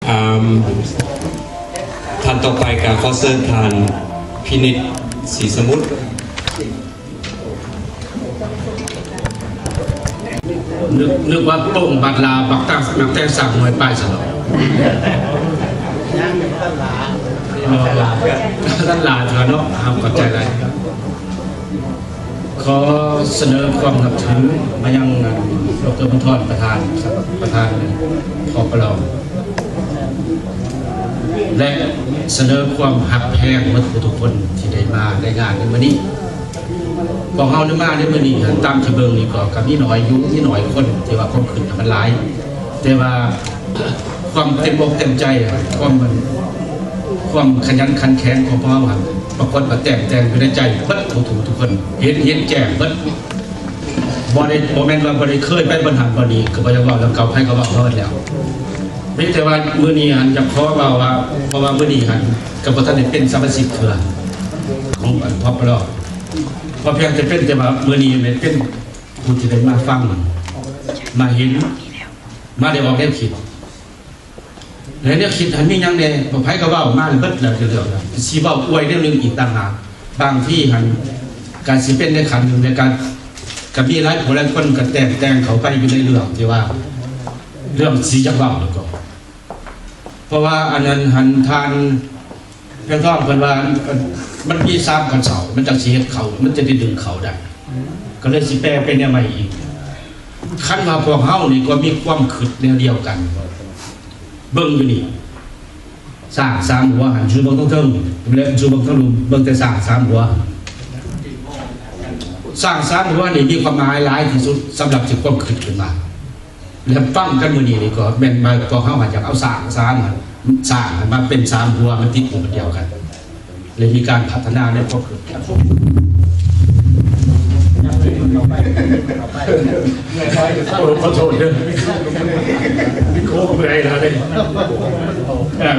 ອ່າ ທ່ານຕໍ່ໄປກໍຂໍເຊີນທ່ານພິນິດ ສີສະໝຸດ. ນຶກ ນຶກວ່າໂປ່ງບັດລາ ບັກຕັ້ງ ບັກແຕ່ງສ້າງໜ່ວຍປາຍຊະເນາະ. ເອີ ທ່ານຫຼາຍເທື່ອເນາະ. ເຮົາຂອບໃຈຫຼາຍ. ຂໍສະເໜີຄວາມນັບຖືມາຍັງ ດຣ. ບຸນທອນ ປະທານ ປະທານ ພປລ ແລະ ສະເໜີຄວາມຮັກແພງໝົດທຸກຄົນທີ່ໄດ້ມາໃນງານໃນມື້ນີ້. ພວກເຮົາໄດ້ມາໃນມື້ນີ້ ຕາມທີ່ເບິ່ງນີ້ກໍ ກໍມີໜ້ອຍຢູ່ ມີໜ້ອຍຄົນທີ່ວ່າຄວາມຄຶດມັນຫຼາຍ, ແຕ່ວ່າຄວາມເຕັມອົກເຕັມໃຈ ຄວາມ ຄວາມຂະຫຍັນຂັນແຂງຂອງພວກເຮົາຫັ້ນ ປາກົດວ່າແຕ້ມແຕ່ງຢູ່ໃນໃຈເບິດທຸກໆຄົນ ເຫັນ ເຫັນແຈ້ງເບິດ. ບໍ່ໄດ້ ບໍ່ແມ່ນວ່າບໍ່ໄດ້ເຄີຍໄປບ່ອນຫັ້ນບ່ອນນີ້ ກໍບໍ່ຢາກເວົ້າເລື່ອງເກົ່າ ໃຜກໍເວົ້າເບິດແລ້ວ. ມີແຕ່ວ່າມື້ນີ້ຫັ້ນຢາກຂໍເວົ້າວ່າ ເພາະວ່າມື້ນີ້ຫັ້ນກໍບໍ່ທັນໄດ້ເປັນສະມາຊິກເທື່ອຂອງ ພປລ ພໍພຽງແຕ່ເປັນ ແຕ່ວ່າມື້ນີ້ແມ່ນເປັນຜູ້ທີ່ໄດ້ມາຟັງ ມາເຫັນ ມາໄດ້ອອກແນວຄິດ ແລະ ແນວຄິດຫັ້ນມີຫຍັງແດ່ ໃຜກໍເວົ້າມາເບິດແລ້ວ ເລື່ອງ ຊິເວົ້າອວຍແນວໜຶ່ງອີກຕ່າງຫາກ. ບາງທີຫັ້ນກະຊິເປັນໃນຂັ້ນໜຶ່ງ ແລະ ກະ ກະມີຫຼາຍຜູ້ຫຼາຍຄົນກະແຕ້ມແຕ່ງເຂົ້າໄປຢູ່ໃນເລື່ອງທີ່ວ່າ ເລື່ອງຊິຢາກເວົ້າແລ້ວກໍ ເພາະວ່າອັນນັ້ນຫັ້ນທ່ານ ແພງທອງເພິ່ນວ່າ ມັນມີສາມຂັ້ນເສົາ ມັນຈັ່ງຊິເຮັດເຂົ້າ ມັນຈະໄດ້ດຶງເຂົ້າໄດ້ ກໍເລີຍຊິແປເປັນແນວໃໝ່ອີກ. ຄັນວ່າພວກເຮົານີ້ກໍມີຄວາມຄິດແນວດຽວກັນ ເບິ່ງຢູ່ນີ້ ຊ້າງສາມຫົວຫັ້ນ ຢູ່ເບິ່ງເທິງໆ ແລະ ຢູ່ເບິ່ງເທິງລຸ່ມ ເບິ່ງແຕ່ຊ້າງສາມຫົວ. ຊ້າງສາມຫົວນີ້ມີຄວາມໝາຍຫຼາຍທີ່ສຸດສຳລັບທີ່ຄວາມຄິດຂຶ້ນມາ. ແລະ ຟັງກັນມື້ນີ້ນີ້ກໍແມ່ນວ່າພວກເຮົາອາດຈະເອົາຊ້າງສາມ ຊ້າງມາເປັນສາມຫົວ ມາຕິດຢູ່ອັນດຽວກັນ ແລະ ມີການພັດທະນາໃນຄວາມຄິດ. ໂອ້ ຂໍໂທດເດີ ມີໂຄເມື່ອຍແລ້ວເດ້. ເອີ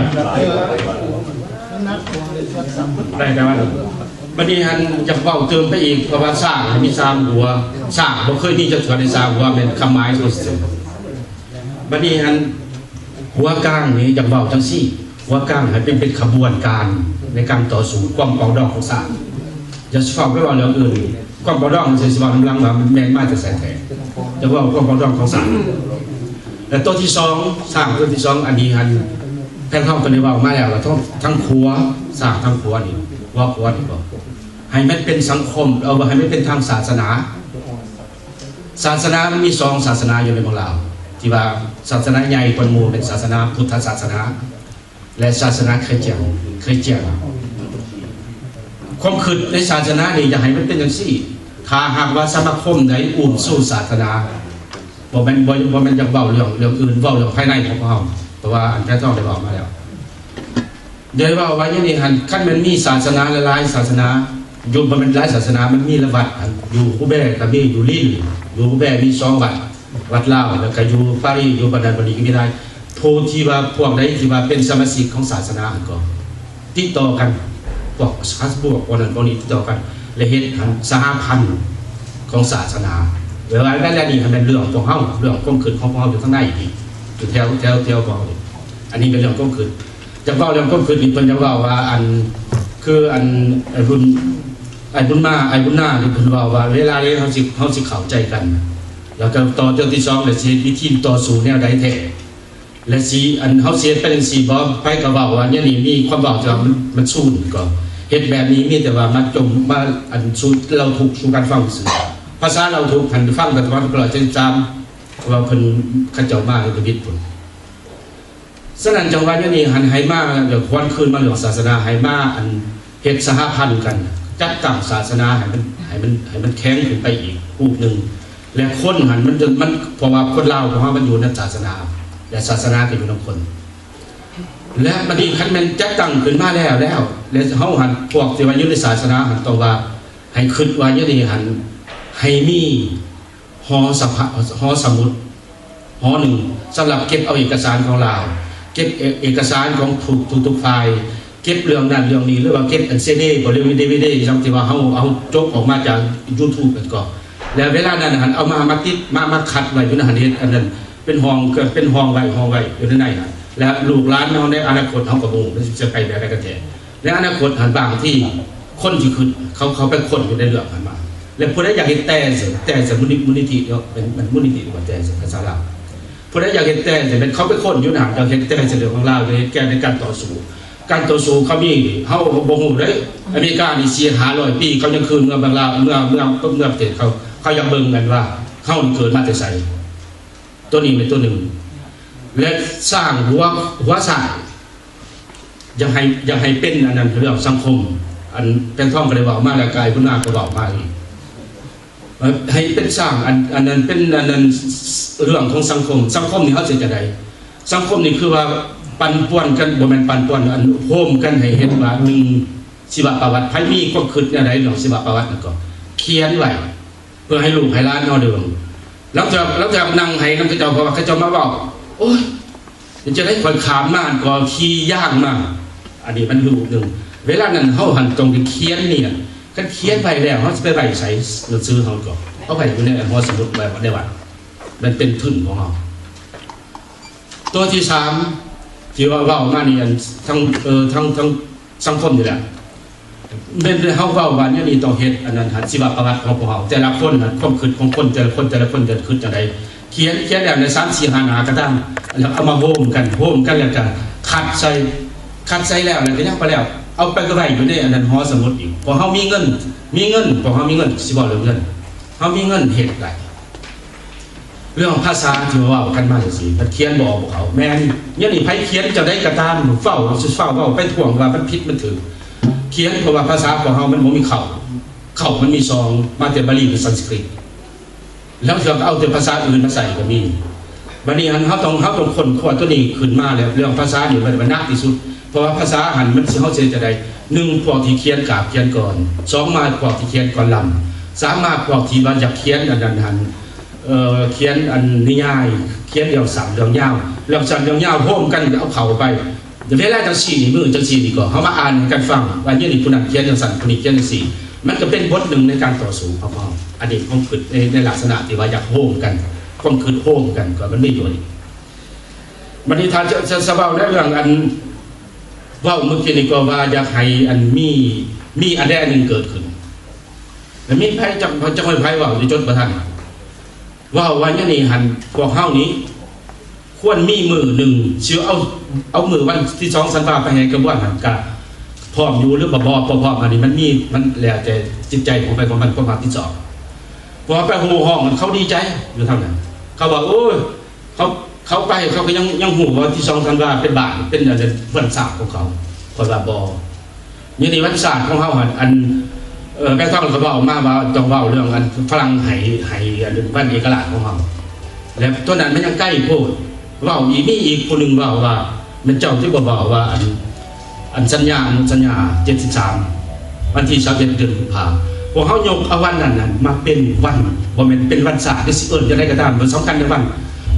ໄດ້ແຕ່ວ່າ ບັດນີ້ຫັ້ນຢາກເວົ້າເຕີມໄປອີກ ເພາະວ່າຊ້າງມີສາມຫົວ ຊ້າງບໍ່ເຄີຍມີຈັກເທື່ອໃນສາມຫົວ ແມ່ນຄຳໝາຍຂອງຊິເຖິງ. ບັດນີ້ຫັ້ນຫົວກາງນີ້ຢາກເວົ້າຈັ່ງຊີ້ ຫົວກາງໃຫ້ເປັນ ເປັນຂະບວນການໃນການຕໍ່ສູ້ຄວາມປອງດອງຂອງຊາດ. ຢ່າຊິຟ້າວໄປເວົ້າເລື່ອງອື່ນ ຄວາມປອງດອງຊິ ຊິເວົ້ານຳຫຼັງວ່າມັນແມ່ນມາແຕ່ໃສແທ້. ຢາກເວົ້າຄວາມປອງດອງຂອງຊາດ. ແລະ ຕົວທີສອງ ຊ້າງຕົວທີສອງ ອັນນີ້ຫັ້ນ ແພງທອງກໍໄດ້ເວົ້າມາແລ້ວວ່າ ທັງ ທັງຂົວ ຊ້າງທັງຂົວນີ້ ຫົວຂົວນີ້ກໍ ໃຫ້ມັນເປັນສັງຄົມ ເອົາ ໃຫ້ມັນເປັນທາງສາສະໜາ. ສາສະໜາມັນມີສອງສາສະໜາຢູ່ໃນເມືອງລາວ ທີ່ວ່າສາສະໜາໃຫຍ່ກວ່າໝູ່ແມ່ນສາສະໜາພຸດທະສາສະໜາ ແລະ ສາສະໜາຄຣິສຕຽນ ຄຣິສຕຽນ. ຄວາມຄິດໃນສາສະໜານີ້ຢາກໃຫ້ມັນເປັນຈັ່ງຊີ້ ຖ້າຫາກວ່າສະມາຄົມໃດອູ້ມຊູສາສະໜາ ບໍ່ແມ່ນ ບໍ່ ບໍ່ແມ່ນຢາກເວົ້າເລື່ອງ ເລື່ອງອື່ນ ເວົ້າເລື່ອງພາຍໃນຂອງພວກເຮົາ ເພາະວ່າອັນແພທອງໄດ້ເວົ້າມາແລ້ວ ໄດ້ເວົ້າວ່າຢູ່ນີ້ຫັ້ນ ຄັນແມ່ນມີສາສະໜາຫຼາຍໆສາສະໜາ ຢູ່ ບໍ່ແມ່ນຫຼາຍສາສະໜາ ມັນມີຫຼາຍວັດຫັ້ນ ຢູ່ຄູແບກໍມີ ຢູ່ລີນ ຢູ່ຄູແບມີສອງວັດ ວັດລາວ ແລ້ວກໍຢູ່ປາຣີ ຢູ່ບ່ອນນັ້ນບ່ອນນີ້ກໍມີຫຼາຍ. ຜູ້ທີ່ວ່າ ພວກໃດທີ່ວ່າເປັນສະມາຊິກຂອງສາສະໜາຫັ້ນກໍຕິດຕໍ່ກັນ ພວກ Facebook ພວກນັ້ນພວກນີ້ຕິດຕໍ່ກັນ ແລະ ເຮັດຫັ້ນສະຫະພັນຂອງສາສະໜາ ແລະ ວ່າ ແລະ ນີ້ຫັ້ນແມ່ນເລື່ອງຂອງເຮົາ ເລື່ອງຄວາມຄິດຂອງພວກເຮົາຢູ່ທາງໃນນີ້ ຢູ່ແຖວ ແຖວ ແຖວພວກເຮົານີ້. ອັນນີ້ແມ່ນເລື່ອງຄວາມຄິດ ຢາກເວົ້າເລື່ອງຄວາມຄິດນີ້ ເພິ່ນຢາກເວົ້າວ່າ ອັນ ຄື ອັນ ໄອ້ບຸນ ໄອ້ບຸນມາ ໄອ້ບຸນນານີ້ ເພິ່ນເວົ້າວ່າ ເວລານີ້ເຮົາຊິ ເຮົາຊິເຂົ້າໃຈກັນ ແລ້ວກໍຕໍ່ເທື່ອທີສອງ ແລ້ວຊິເຮັດວິທີຕໍ່ສູ້ແນວໃດແທ້ ແລະ ຊິ ອັນ ເຮົາຊິເຮັດໄປຈັ່ງຊີ້ບໍ່? ໃຜກໍເວົ້າວ່າ ດຽວນີ້ມີຄວາມເວົ້າທີ່ວ່າມັນ ມັນສູນ ກໍເຮັດແບບນີ້ ມີແຕ່ວ່າມາຈົ່ມ ມາ ອັນ ສູ່ເລົ່າທຸກສູ່ກັນຟັງຊື່. ພາສາເລົ່າທຸກຫັ້ນ ຟັງແຕ່ປະມານຮ້ອຍເຈັດສິບສາມ ເພາະວ່າເພິ່ນ ເຂົາເຈົ້າມາໃນທຳອິດພຸ້ນ. ສະນັ້ນ ຈັ່ງວ່າດຽວນີ້ຫັ້ນ ໃຫ້ມາ ຢາກຫວນຄືນມາເລື່ອງສາສະໜາ ໃຫ້ມາ ອັນ ເຮັດສະຫະພັນກັນ ຈັດຕັ້ງສາສະໜາໃຫ້ມັນ ໃຫ້ມັນ ໃຫ້ມັນແຂງຂຶ້ນໄປອີກຮູບໜຶ່ງ ແລະ ຄົນຫັ້ນມັນ ມັນ ເພາະວ່າຄົນລາວຂອງເຮົາມັນຢູ່ນຳສາສະໜາ ແລະ ສາສະໜາກໍຢູ່ນຳຄົນ ແລະ ບັດນີ້ຄັນແມ່ນຈັດຕັ້ງຂຶ້ນມາແລ້ວ ແລ້ວ ແລະ ເຮົາຫັ້ນ ພວກທີ່ວ່າຢູ່ໃນສາສະໜາຫັ້ນ ຕ້ອງວ່າໃຫ້ຄິດວ່າຢູ່ນີ້ຫັ້ນ ໃຫ້ມີ ຫໍສະພະ ຫໍສະໝຸດຫໍໜຶ່ງ ສຳລັບເກັບເອົາເອກະສານຂອງລາວ ເກັບເອ ເອກະສານຂອງທຸກ ທຸກໆຝ່າຍ ເກັບເລື່ອງນັ້ນເລື່ອງນີ້ ຫຼືວ່າເກັບອັນຊີດີ ຫຼືດີວີດີ ຫຍັງທີ່ວ່າເຮົາ ເຮົາຈົກອອກມາຈາກຢູທູບນັ້ນກໍ ແລ້ວເວລານັ້ນຫັ້ນ ເອົາມາ ມາຕິດ ມາ ມາຂັດໄວ້ຢູ່ໃນຫັ້ນ ເຮັດອັນນັ້ນເປັນຫ້ອງ ເປັນຫ້ອງໄວ້ ຫ້ອງໄວ້ຢູ່ໃນນັ້ນ ແລະ ລູກຫຼານເຮົາໃນອະນາຄົດເຮົາກໍບໍ່ຮູ້ວ່າຊິໄປແນວໃດກັນແທ້. ໃນອະນາຄົດຫັ້ນ ບາງທີຄົນທີ່ຄິດ ເຂົາ ເຂົາໄປຄົ້ນຢູ່ໃນເລື່ອງຫັ້ນມາ ແລະ ຜູ້ໃດຢາກເຮັດແຕ່ງ ແຕ່ງມູນນິ ມູນນິທິເນາະ ແມ່ນ ແມ່ນມູນນິທິ ຫຼືວ່າແຕ່ງພາສາລາວ ຜູ້ໃດຢາກເຮັດແຕ່ງ ແມ່ນເຂົາໄປຄົ້ນຢູ່ນັ້ນ ຢາກເຮັດແຕ່ງເລື່ອງຂອງລາວ ຢາກເຮັດແຕ່ງໃນການຕໍ່ສູ້ ການຕໍ່ສູ້ເຂົາມີ ເຮົາບໍ່ຮູ້ເດ້. ອາເມລິການີ້ ສີ່ຫ້າຮ້ອຍປີ ເຂົາຍັງຄືນເມືອເມືອງລາວ ເມືອ ເມືອ ເມືອປະເທດເຂົາ ເຂົາຢາກເບິ່ງກັນວ່າເຮົານີ້ເກີດມາແຕ່ໃສ. ຕົວນີ້ແມ່ນຕົວໜຶ່ງ ແລະ ສ້າງຫົວ ຫົວສ້າຍ ຢາກໃຫ້ ຢາກໃຫ້ເປັນອັນນັ້ນເລື່ອງສັງຄົມ ອັນແປງທອງກໍໄດ້ເວົ້າມາແລ້ວ ກາຍບຸນນາກໍເວົ້າມາອີກ ເອີ ໃຫ້ເປັນສ້າງອັນ ອັນນັ້ນເປັນອັນນັ້ນເລື່ອງຂອງສັງຄົມ. ສັງຄົມນີ້ເຮົາຊິເຮັດຈັ່ງໃດ? ສັງຄົມນີ້ຄືວ່າປັ່ນປ່ວນກັນ ບໍ່ແມ່ນປັ່ນປ່ວນ ອັນໂຮມກັນໃຫ້ເຫັນວ່າ ໜຶ່ງ ຊີວະປະຫວັດ ໃຜມີຄວາມຄິດແນວໃດເລື່ອງຊີວະປະຫວັດນັ້ນກໍຂຽນໄວ້ ເພື່ອໃຫ້ລູກໃຫ້ຫຼານເຮົາໄດ້ເບິ່ງ. ລາງເທື່ອ ລາງເທື່ອນັ່ງໄຫ້ນຳເຂົາເຈົ້າ ເພາະວ່າເຂົາເຈົ້າມາເວົ້າ ໂອ້ຍ ເປັນຈັ່ງໃດຂ້ອຍຂ້າມມາກໍຂີ່ຢາງມາ. ອັນນີ້ມັນລູກໜຶ່ງ ເວລານັ້ນເຮົາຫັ້ນຕ້ອງໄດ້ຂຽນນີ້ ຄັນຂຽນໄວ້ແລ້ວ ເຮົາຊິໄປໄວ້ໃສ? ໜັງສືເຮົາກໍເອົາໄວ້ຢູ່ໃນຫໍສະໝຸດ ໄວ້ໃນວັດ ມັນເປັນທຶນຂອງເຮົາ. ຕົວທີສາມ ທີ່ວ່າເວົ້າມານີ້ ອັນທັງ ເອີ ທັງ ທັງສັງຄົມນີ້ແຫຼະ ແມ່ນເຮົາເວົ້າວ່າແນວນີ້ຕ້ອງເຮັດອັນນັ້ນ ຊີວະປະຫວັດຂອງພວກເຮົາ ແຕ່ລະຄົນນະ ຄວາມຄິດຂອງຄົນແຕ່ລະຄົນ ແຕ່ລະຄົນຈະຄິດຈັ່ງໃດ ຂຽນ ຂຽນແລ້ວໃນສາມສີ່ຫ້າໜ້າກໍຕາມ ແລ້ວເອົາມາໂຮມກັນ ໂຮມກັນແລ້ວກໍຂັດໃສ່ ຂັດໃສ່ແລ້ວ ແລ້ວກໍຍັງບໍ່ແລ້ວ ເອົາໄປໄວ້ຢູ່ໃນອັນນັ້ນຫໍສະໝຸດອີກ. ພວກເຮົາມີເງິນ ມີເງິນ ພວກເຮົາມີເງິນ ຊິເວົ້າເລື່ອງເງິນ ເຮົາມີເງິນເຮັດໄດ້. ເລື່ອງພາສາທີ່ເວົ້າກັນມາຈັ່ງຊີ້ ມັນຂຽນບໍ່ອອກພວກເຂົາ ແມ່ນ ດຽວນີ້ໃຜຂຽນຈັ່ງໃດກໍຕາມ ເວົ້າ ຊິຟ້າວເວົ້າໄປທ້ວງວ່າມັນຜິດມັນຖືກ ຂຽນ ເພາະວ່າພາສາຂອງເຮົາມັນບໍ່ມີເຄົ້າ ເຄົ້າມັນມີສອງ ມາແຕ່ບາລີ ຫຼື ສັນສະກຣິດ ລາງເທື່ອກໍເອົາແຕ່ພາສາອື່ນມາໃສ່ກໍມີ. ບັດນີ້ຫັ້ນ ເຮົາຕ້ອງ ເຮົາຕ້ອງຄົ້ນຄວ້າຕົວນີ້ຂຶ້ນມາ ແລ້ວເລື່ອງພາສານີ້ມັນ ມັນໜັກທີ່ສຸດ ເພາະວ່າພາສາຫັ້ນ ມັນຊິ ເຮົາຊິເຮັດຈັ່ງໃດ? ໜຶ່ງ ພວກທີ່ຂຽນກາບຂຽນກອນ, ສອງ ມາພວກທີ່ຂຽນກອນລຳ, ສາມ ມາພວກທີ່ວ່າຢາກຂຽນອັນນັ້ນຫັ້ນ ເອີ ຂຽນອັນນິຍາຍ, ຂຽນເລື່ອງສັ້ນເລື່ອງຍາວ, ເລື່ອງສັ້ນເລື່ອງຍາວໂຮມກັນເອົາເຂົ້າໄປ. ເວລາຈັ່ງຊີ້ນີ້ ມື້ຈັ່ງຊີ້ນີ້ກໍເຮົາມາອ່ານໃຫ້ກັນຟັງວ່າ ດຽວນີ້ຜູ້ນັ້ນຂຽນຈັ່ງຊັ້ນ ຜູ້ນີ້ຂຽນຈັ່ງຊີ້, ມັນກໍເປັນບົດໜຶ່ງໃນການຕໍ່ສູ້ຂອງເຮົາ. ອັນນີ້ຄວາມຄິດໃນ ໃນລັກສະນະທີ່ວ່າຢາກໂຮມກັນ, ຄວາມຄິດໂຮມກັນ ກໍມັນມີຢູ່ນີ້. ບັດນີ້ຖ້າຈະ ຈະ ຈະເວົ້າໃນເລື່ອງອັນ ເວົ້າມື້ກີ້ນີ້ກໍວ່າຢາກໃຫ້ອັນມີ ມີອັນໃດອັນໜຶ່ງເກີດຂຶ້ນ ແລະ ມີໃຜຈັກ ຈັກໃຜເວົ້າ ຈະຈົດບໍ່ທັນ ເວົ້າວ່າ ດຽວນີ້ຫັ້ນ ພວກເຮົານີ້ຄວນມີມື້ໜຶ່ງ ຊິເອົາ ເອົາມື້ວັນທີສອງທັນວາໄປໃຫ້ຂະບວນຫັ້ນ ກະພ້ອມຢູ່ ຫຼື ບໍ່ ບໍ່ ບໍ່ພ້ອມ ອັນນີ້ມັນມີ ມັນແລ້ວແຕ່ຈິດໃຈຂອງໃຜຂອງມັນ ຄວາມຮັບຜິດຊອບ. ພໍໄປໂຫ່ຮ້ອງ ເຂົາດີໃຈຢູ່ທາງນັ້ນ ເຂົາວ່າ ໂອ້ຍ ເຂົາ ເຂົາໄປ ເຂົາກໍຍັງ ຍັງຮູ້ວ່າວັນທີສອງທັນວາເປັນບາດ ເປັນອັນເດືອນວັນຊາດຂອງເຂົາ. ຂ້ອຍວ່າບໍ່ ຢູ່ໃນວັນຊາດຂອງເຮົາຫັ້ນ ອັນ ເອີ ແມ່ທອງກໍເວົ້າມາວ່າຕ້ອງເວົ້າເລື່ອງອັນຝຣັ່ງໃຫ້ ໃຫ້ອັນວັນເອກະລາດຂອງເຮົາ ແລະ ຕົວນັ້ນມັນຍັງໄກໂພດ. ເວົ້າອີກ ມີອີກຜູ້ໜຶ່ງເວົ້າວ່າ ແມ່ນເຈົ້າທີ່ບໍ່ເວົ້າວ່າ ອັນ ອັນສັນຍາ ອະນຸສັນຍາ ເຈັດສິບສາມ ວັນທີຊາວເອັດ ເດືອນກຸມພາ ພວກເຮົາຍົກເອົາວັນນັ້ນ ນັ້ນມາເປັນວັນ ບໍ່ແມ່ນເປັນວັນຊາດ ຫຼື ຊິເອີ້ນຈັ່ງໃດກໍຕາມ ບໍ່ສຳຄັນໃນວັນ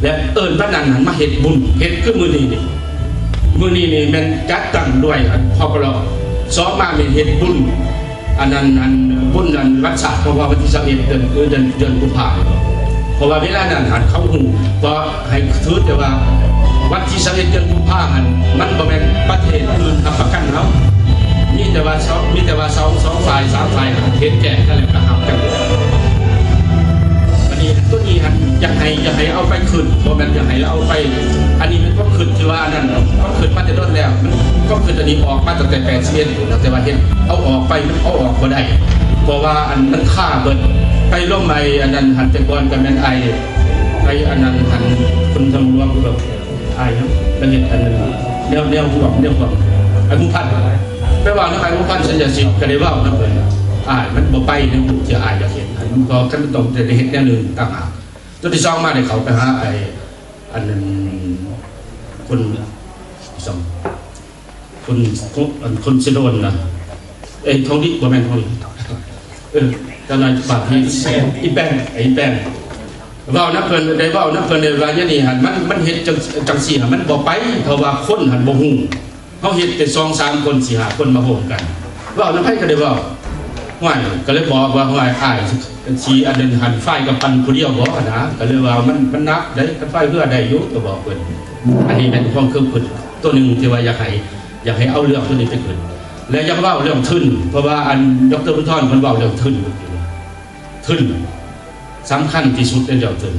ແລະ ເອີ້ນວັນນັ້ນ ນັ້ນມາເຮັດບຸນ ເຮັດຄືມື້ນີ້ນີ້ ມື້ນີ້ນີ້ແມ່ນຈັດຕັ້ງດ້ວຍ ອັນ ພປລ ສອງ ມາແມ່ນເຮັດບຸນ ອັນນັ້ນ ອັນ ບຸນ ອັນ ວັນຊາດ ເພາະວ່າວັນທີຊາວເອັດ ເດືອນ ເດືອນ ເດືອນກຸມພາ ເພາະວ່າເວລານັ້ນຫັ້ນເຂົາຮູ້ ເພາະໃຫ້ຖືແຕ່ວ່າວັນທີຊາວເອັດ ເດືອນກຸມພາຫັ້ນ ມັນບໍ່ແມ່ນປະເທດອື່ນຮັບປະກັນເຮົາ ມີແຕ່ວ່າສອງ ມີແຕ່ວ່າສອງ ສອງຝ່າຍ ສາມຝ່າຍ ເຫັນແກ່ກັນ ແລ້ວກໍຮັບກັນ. ອັນນີ້ ຕົວນີ້ຫັ້ນ ຢາກໃຫ້ ຢາກໃຫ້ເອົາໄປຄິດ ບໍ່ແມ່ນຢາກໃຫ້ເອົາໄປ ອັນນີ້ແມ່ນຄວາມຄິດທີ່ວ່າ ອັນນັ້ນ ຄວາມຄິດມາແຕ່ດົນແລ້ວ ມັນ ຄວາມຄິດອັນນີ້ອອກມາຕັ້ງແຕ່ ແປດສິບເອັດ ພຸ້ນນະ ແຕ່ວ່າເຮັດ ເອົາອອກໄປ ມັນເອົາອອກບໍ່ໄດ້ ເພາະວ່າອັນມັນຄາເບິດ ໄປລົມໄອ້ອັນນັ້ນຫັ້ນ ແຕ່ກ່ອນກໍແມ່ນໄອ້ ໄອ້ອັນນັ້ນຫັ້ນ ຄຸນທອງຫຼວງ ແບບ ອ້າຍຫຍັງ ລະເຮັດອັນນັ້ນ ແນວ ແນວຮ່ວມ ແນວຮ່ວມ ໄອ້ໝູ່ພັນ ໄປເວົ້ານຳໄອ້ໝູ່ພັນ ສັນຍາສິດ ກໍໄດ້ເວົ້ານຳເພິ່ນ ອ້າຍ ມັນບໍ່ໄປໃນຮູບທີ່ອ້າຍຢາກເຮັດ ອັນ ມັນກໍ ຄັນມັນຕ້ອງໄດ້ເຮັດແນວໜຶ່ງຕ່າງຫາກ. ຕົວທີສອງມາ ໄດ້ເຂົ້າໄປຫາໄອ້ ອັນນັ້ນ ຄົນ ສອງ ຄົນ ຄົນ ອັນ ຄົນເຊໂດນນະ ເອີຍ ທອງດິ ບໍ່ແມ່ນທອງດິ ເອີ ເຈົ້ານາຍປາກນີ້ ອີແປ້ງ ອີແປ້ງ ເວົ້ານຳເພິ່ນ ໄດ້ເວົ້ານຳເພິ່ນ ໄດ້ວ່າ ດຽວນີ້ຫັ້ນ ມັນ ມັນເຮັດຈັ່ງ ຈັ່ງຊີ້ຫັ້ນ ມັນບໍ່ໄປ ເພາະວ່າຄົນຫັ້ນບໍ່ຮູ້ ເຮົາເຮັດແຕ່ສອງສາມຄົນ ສີ່ຫ້າຄົນມາໂຮມກັນ ເວົ້ານຳໃຜກໍໄດ້ເວົ້າ. ຫ້ວຍ ກໍເລີຍບອກວ່າ ຫ້ວຍ ອ້າຍຊິອັນນັ້ນຫັ້ນ ຝາຍກຳປັ່ນຜູ້ດຽວບໍ່ຫັ້ນນະ? ກໍເລີຍວ່າ ມັນ ມັນໜັກເດ້ ຄັນຝາຍເຮືອໄດ້ຢູ່ ກໍບອກເພິ່ນ. ອັນນີ້ແມ່ນຄວາມຄິດຕົວໜຶ່ງທີ່ວ່າຢາກໃຫ້ ຢາກໃຫ້ເອົາເລື່ອງຕົວນີ້ໄປຂຶ້ນ ແລະ ຢາກເວົ້າເລື່ອງທຶນ ເພາະວ່າອັນ ດອກເຕີ ບຸນທອນ ເພິ່ນເວົ້າເລື່ອງທຶນ ທຶນສຳຄັນທີ່ສຸດໃນເລື່ອງທຶນ.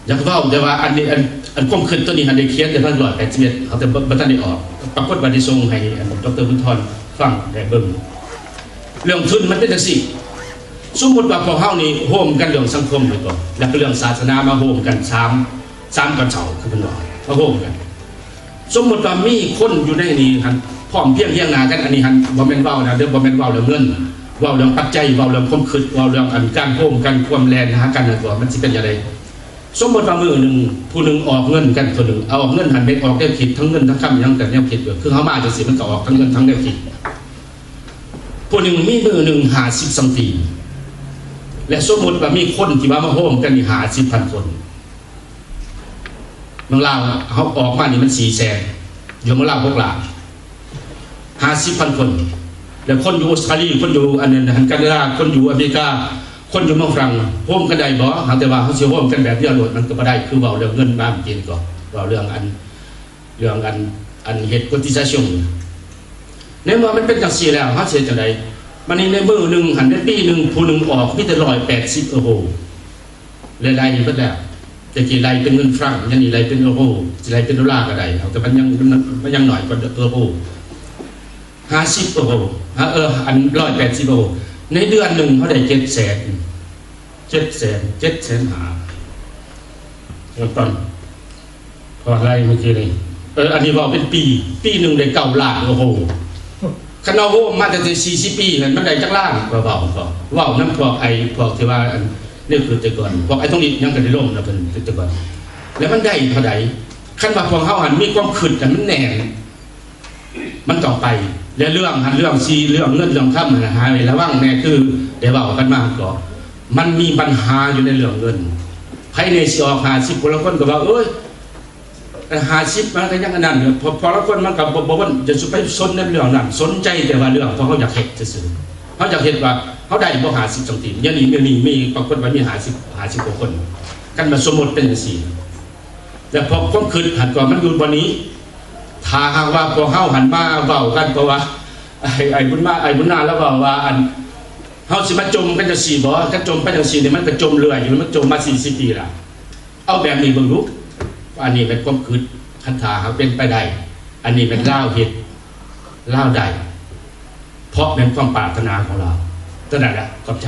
ຢາກເວົ້າ ແຕ່ວ່າອັນນີ້ ອັນ ອັນຄວາມຄິດຕົວນີ້ຫັ້ນ ໄດ້ຂຽນແຕ່ພັນຮ້ອຍແປດສິບເອັດ ເຮົາແຕ່ບໍ່ ບໍ່ທັນໄດ້ອອກ. ປາກົດວ່າໄດ້ສົ່ງໃຫ້ອັນ ດອກເຕີ ບຸນທອນ ຟັງ ແລະ ເບິ່ງ. ເລື່ອງທຶນມັນເປັນຈັ່ງຊີ້ ສົມມຸດວ່າພວກເຮົານີ້ໂຮມກັນເລື່ອງສັງຄົມໄວ້ກ່ອນ ແລ້ວກໍເລື່ອງສາສະໜາມາໂຮມກັນ ສາມ ສາມຕອນເຊົ້າ ຄືເພິ່ນວ່າ ມາໂຮມກັນ. ສົມມຸດວ່າມີຄົນຢູ່ໃນນີ້ຫັ້ນ ພ້ອມພຽງຮຽງໜ້າກັນ ອັນນີ້ຫັ້ນ ບໍ່ແມ່ນເວົ້ານະເດີ ບໍ່ແມ່ນເວົ້າເລື່ອງເງິນ ເວົ້າເລື່ອງປັດໄຈ ເວົ້າເລື່ອງຄວາມຄິດ ເວົ້າເລື່ອງອັນການໂຮມກັນ ຄວາມແລ່ນຫາກັນນັ້ນ ກໍມັນຊິເປັນຈັ່ງໃດ? ສົມມຸດວ່າມື້ໜຶ່ງ ຜູ້ໜຶ່ງອອກເງິນກັນ ຜູ້ໜຶ່ງອອກເງິນຫັ້ນ ແມ່ນອອກແນວຄິດ ທັງເງິນທັງຄຳ ຫຍັງກັນແນວຄິດ ຄືເຮົາມາຈັ່ງຊີ້ ມັນກໍອອກທັງເງິນທັງແນວຄິດ. ຜູ້ໜຶ່ງມີມື້ໜຶ່ງຫ້າສິບຊັງຕີ ແລະ ສົມມຸດວ່າມີຄົນທີ່ວ່າມາໂຮມກັນນີ້ຫ້າສິບພັນຄົນ. ເມືອງລາວເຮົາອອກມານີ້ມັນສີ່ແສນ ຢູ່ເມືອງລາວຫົກລ້ານ ຫ້າສິບພັນຄົນ ແລ້ວຄົນຢູ່ອົດສະຕາລີ ຄົນຢູ່ອັນນັ້ນ ການາດາ ຄົນຢູ່ອາເມລິກາ ຄົນຢູ່ເມືອງຝຣັ່ງ ໂຮມກັນໄດ້ບໍ່? ຫາກແຕ່ວ່າເຮົາຊິໂຮມກັນແບບດຽວໂລດ ມັນກໍບໍ່ໄດ້ ຄືເວົ້າເລື່ອງເງິນມາເມື່ອກີ້ນີ້ ກໍເວົ້າເລື່ອງອັນ ເລື່ອງອັນ ອັນເຮັດ cotisation. ໃນເມື່ອມັນເປັນຈັ່ງຊີ້ແລ້ວ ເຮົາຊິເຮັດຈັ່ງໃດ? ບັດນີ້ໃນມື້ໜຶ່ງຫັ້ນ ໃນປີໜຶ່ງ ຜູ້ໜຶ່ງອອກມີແຕ່ຮ້ອຍແປດສິບເອີໂຣ ແລະ ໄລ່ເບິດແລ້ວ. ແຕ່ກີ້ໄລ່ເປັນເງິນຝຣັ່ງ ດຽວນີ້ໄລ່ເປັນເອີໂຣ ຊິໄລ່ເປັນໂດລາກໍໄດ້ ເອົາ ແຕ່ມັນຍັງ ມັນ ມັນຍັງໜ້ອຍກວ່າເອີໂຣ ຫ້າສິບເອີໂຣ ເອີ ອັນ ຮ້ອຍແປດສິບເອີໂຣ. ໃນເດືອນໜຶ່ງເຮົາໄດ້ເຈັດແສນ ເຈັດແສນ ເຈັດແສນຫ້າ ເອີ ຕອນ ເພາະວ່າໄລ່ເມື່ອກີ້ນີ້ ເອີ ອັນນີ້ເວົ້າເປັນປີ ປີໜຶ່ງໄດ້ເກົ້າລ້ານ. ໂອ້ໂຫ ຄັນເຮົາໂຮມມາຕັ້ງແຕ່ສີ່ສິບປີນັ້ນ ມັນໄດ້ຈັກລ້ານ? ກໍເວົ້າ ກໍເວົ້ານຳພວກໄອ້ ພວກທີ່ວ່າອັນນີ້ຄືແຕ່ກ່ອນ ພວກໄອ້ທອງລິດຫຍັງກໍໄດ້ລົມນຳເພິ່ນແຕ່ກ່ອນ ແລ້ວມັນໄດ້ເທົ່າໃດ? ຄັນວ່າພວກເຮົາຫັ້ນມີຄວາມຄິດ ແຕ່ມັນແໜ້ນ ມັນຕ້ອງໄປ ແລະ ເລື່ອງຫັ້ນ ເລື່ອງສີ ເລື່ອງເງິນເລື່ອງຄຳຫັ້ນ ໃຫ້ລະວັງແດ່ ຄືໄດ້ເວົ້າກັນມາກໍ ມັນມີບັນຫາຢູ່ໃນເລື່ອງເງິນ. ໃຜແດ່ຊິອອກຫ້າສິບ ຜູ້ລາງຄົນກໍວ່າ ໂອ້ຍ ຫ້າສິບມັນກໍຍັງອັນນັ້ນຢູ່ ເພາະ ເພາະລາງຄົນມັນກໍບໍ່ ບໍ່ ບໍ່ ຢ່າສູ່ໄປສົນໃນເລື່ອງນັ້ນ ສົນໃຈແຕ່ວ່າເລື່ອງທີ່ເຮົາຢາກເຮັດຊື່ໆ ເຮົາຢາກເຮັດວ່າເຮົາໄດ້ບໍ່ ຫ້າສິບສອງທີມ ດຽວນີ້ ດຽວນີ້ມີປາກົດວ່າມີຫ້າສິບ ຫ້າສິບກວ່າຄົນ ຄັນວ່າສົມມຸດເປັນຈັ່ງຊີ້ ແລະ ພວກຄວາມຄິດຫັ້ນກໍມັນຢູ່ບ່ອນນີ້ ຖ້າຫາກວ່າພວກເຮົາຫັ້ນມາເວົ້າກັນ ເພາະວ່າໄອ້ ໄອ້ບຸນມາ ໄອ້ບຸນນາລາວເວົ້າວ່າ ອັນ ເຮົາຊິມາຈົ່ມກັນຈັ່ງຊີ້ບໍ່? ຄັນຈົ່ມໄປຈັ່ງຊີ້ນີ້ ມັນກໍຈົ່ມເລື້ອຍຢູ່ ມັນຈົ່ມມາສີ່ສິບປີລະ. ເອົາແບບນີ້ເບິ່ງດູ ອັນນີ້ແມ່ນຄວາມຄິດ ຄັນຖ້າຫາກເປັນໄປໄດ້ ອັນນີ້ແມ່ນລາວເຮັດ ລາວໄດ້ ເພາະແມ່ນຄວາມປາດຖະໜາຂອງລາວ. ເທົ່ານັ້ນແຫຼະ ຂອບໃຈ.